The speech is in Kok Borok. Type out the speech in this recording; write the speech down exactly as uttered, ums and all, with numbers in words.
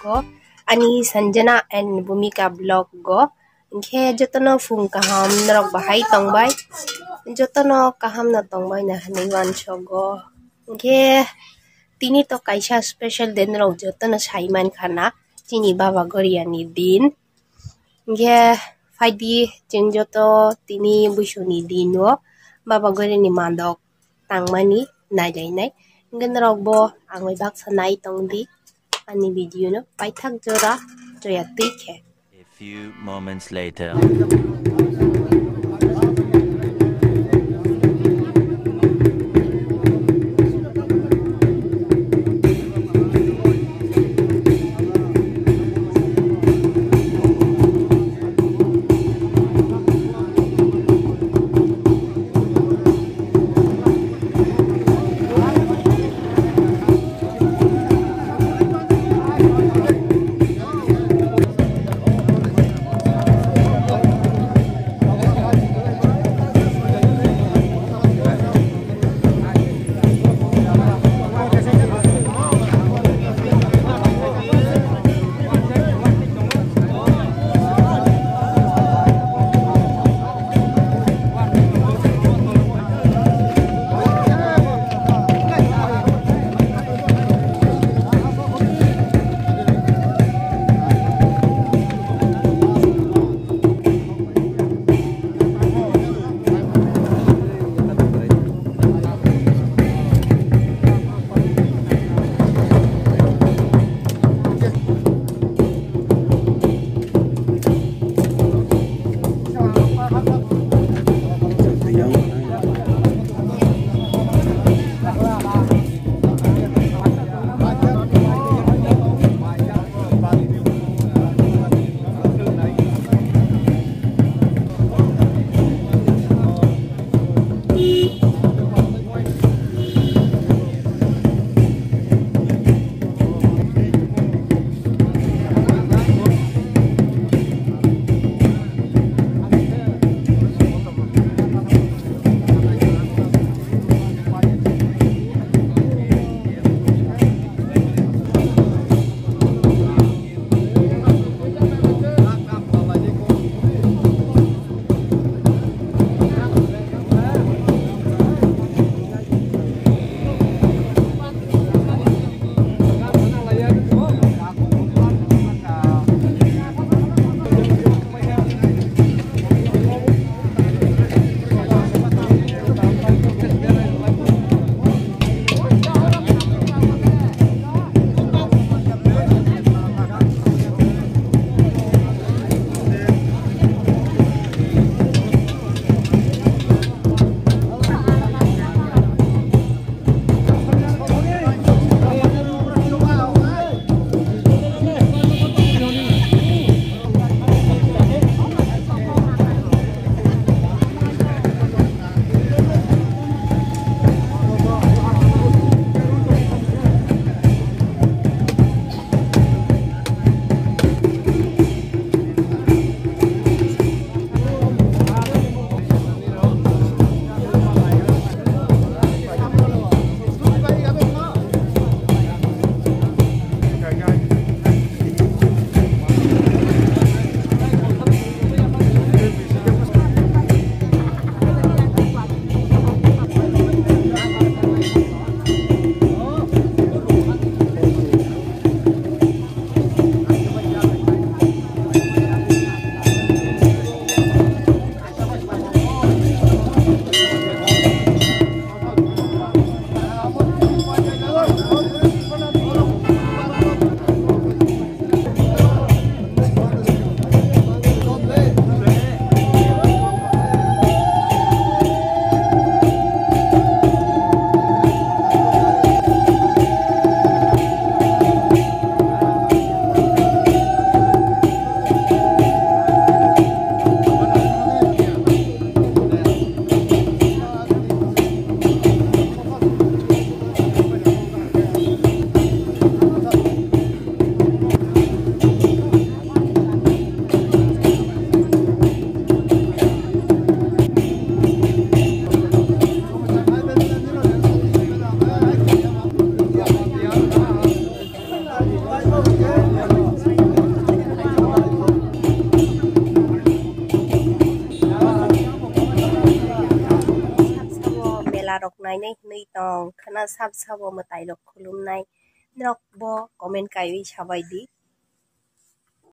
Ani Sanjana and Bhumika vlog go. Hinkhe jotono phung kaham norok bahai tongbai. Jotono kaham no tongbai na hinwi uansogo. Hinkhe tini to kaisa special day norok jotono sai mankha na. Chini Baba Goria ni din. Hinkhe phaidi chwng joto tini buisuni din o Baba Goria ni mandok tangmani nailainai. Hinkhe norok bo ang bai baksa nai tongdi ani video no paithak jora joya twi khe. A few moments later. rok nainai hinwi tong khna sab sabo mwtai rok khulumnai. Norok bo comment kaiwi sabai di.